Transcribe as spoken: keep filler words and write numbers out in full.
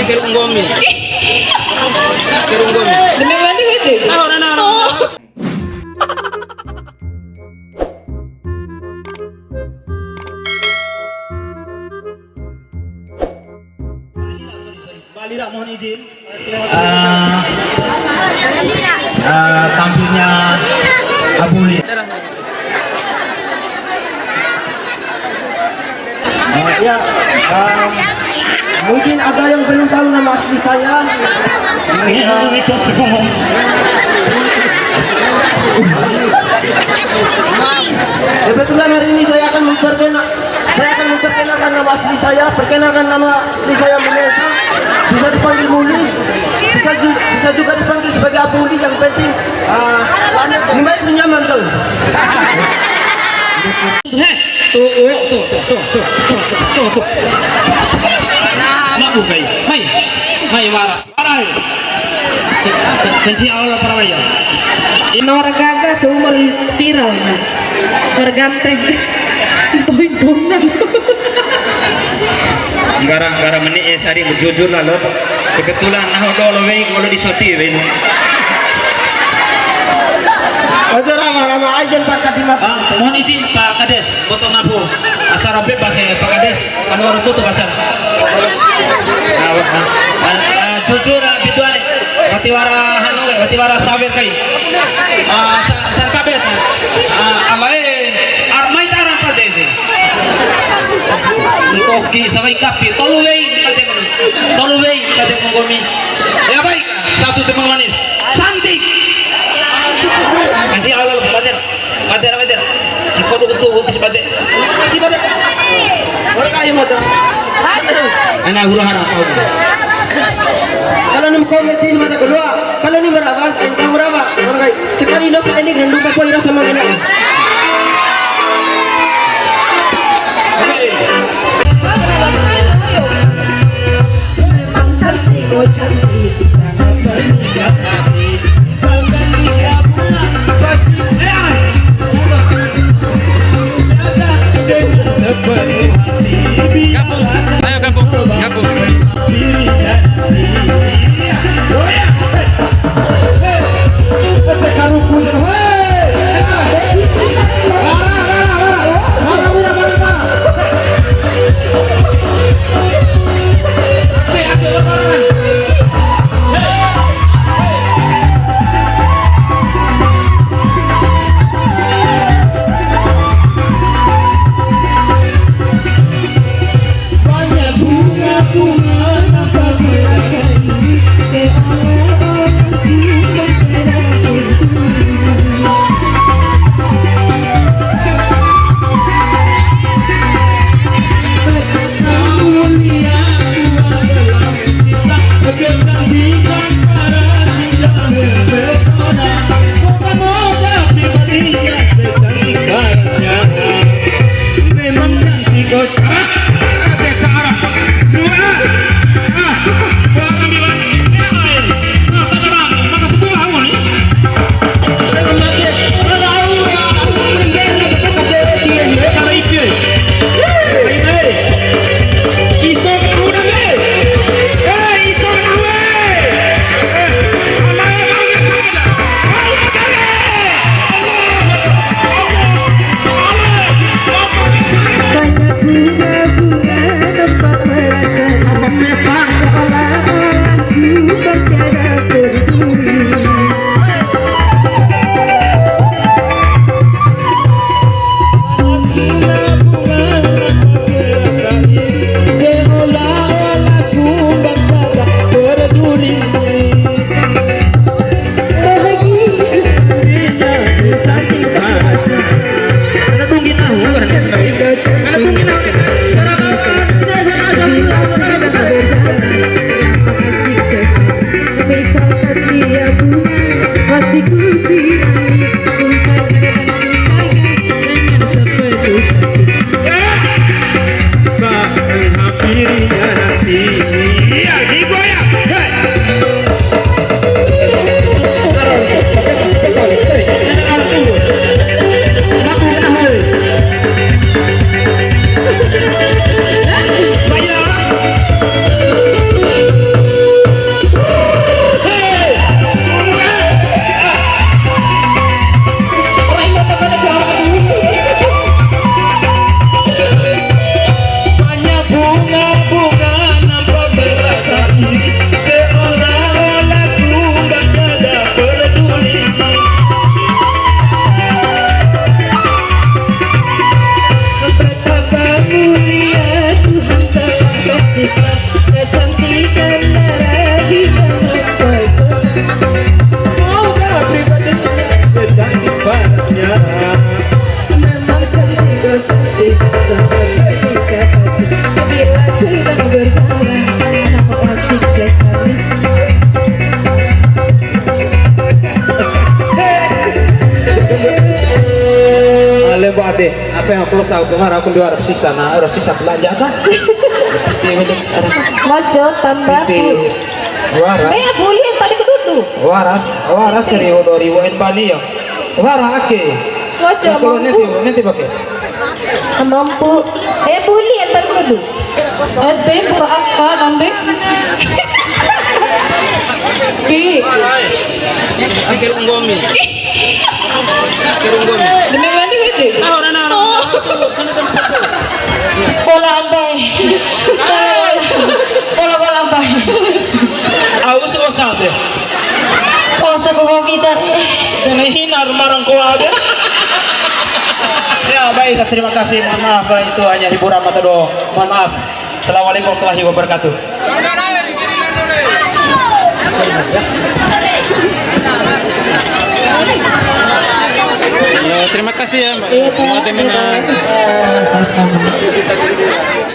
Kerunggomi. Kerunggomi. Demi mandi wajib. Tahu, nana, nana. Oh. Mbak Lira, mohon izin. Eh, eh, tampilnya Abuli. Eh, ya, eh, mungkin ada yang belum tahu nama asli saya. Kebetulan hari ini saya akan memperkenal-, saya akan memperkenalkan nama asli saya. Perkenalkan, nama asli saya Munesa. Bisa dipanggil Mulis. Bisa ju-, bisa juga dipanggil sebagai Abuli. Yang penting, ah, ini baik, nyaman tuh. Heh, tuh, tuh, tuh. Mabuk kai. Mai. Mai, wara. Arai. Sensi awal para waya. Ino ra gaga seumur pira, Mas? Terganteng. Poin punang. Nggara, nggara meni, eh, sari, jujur lah lo. Kebetulan nahu dolo wei, kalau di soti wei. Ojo rama-rama aja, Pak Kadimat. Ah, mohon izin, Pak Kades, potong nahu. Acara bebas ya, Pak Kades. Anu, orang tutup acara. Ah, ah, ah, ah, jujur, ah, biduan, eh. Wati wara hanu, eh, wati wara sawer kai. Ah, sa-, sangkabet. Ah, alae, armai tarang pada sih. Toki, samai kapi, tolu wei, pada, tolu wei, pada monggomi. Ya, baik, satu teman manis. Cantik. Kasih Allah, Pak. Bade ra, bade ra. Iko du tu, tu si bade. Di bade. Ora kayu motor. Ana guru harap kau. Kalau nem komedi di mata kedua, kalau nem berabas, engkau berapa? Orang kai. Sekali dosa ini, rindu apa ira sama ini? Memang cantik, oh, cantik. Gabung. Ayo, gabung. Gabung. Sau kemara aku dua ratus sisa, na, ratus sisa belanja kan? Iya, betul. Ada. Mojo tambah. Titi. Wara. Be, buli yang paling kedudu. Wara, wara seribu, dua ribu, en bani ya. Wara ake. Mojo. Aku nanti, mampu. Nanti pakai. Mampu. Eh, buli yang paling kedudu. Eh, tempur apa, Ande? Pi. Akhir unggomi. Akhir unggomi. Demi mandi, wede. Ah, ora, ora, ora. Kola ampai. Kola, kola ampai. Au si osa de. Osa ko hobi ta. Ini hinar marang ko ade. Ya, baik, terima kasih. Mohon maaf, itu hanya hiburan mata doang. Mohon maaf. Assalamualaikum warahmatullahi wabarakatuh. Halo, terima kasih ya, Mbak. Iya, Pak. Terima kasih. Iya, sama-sama.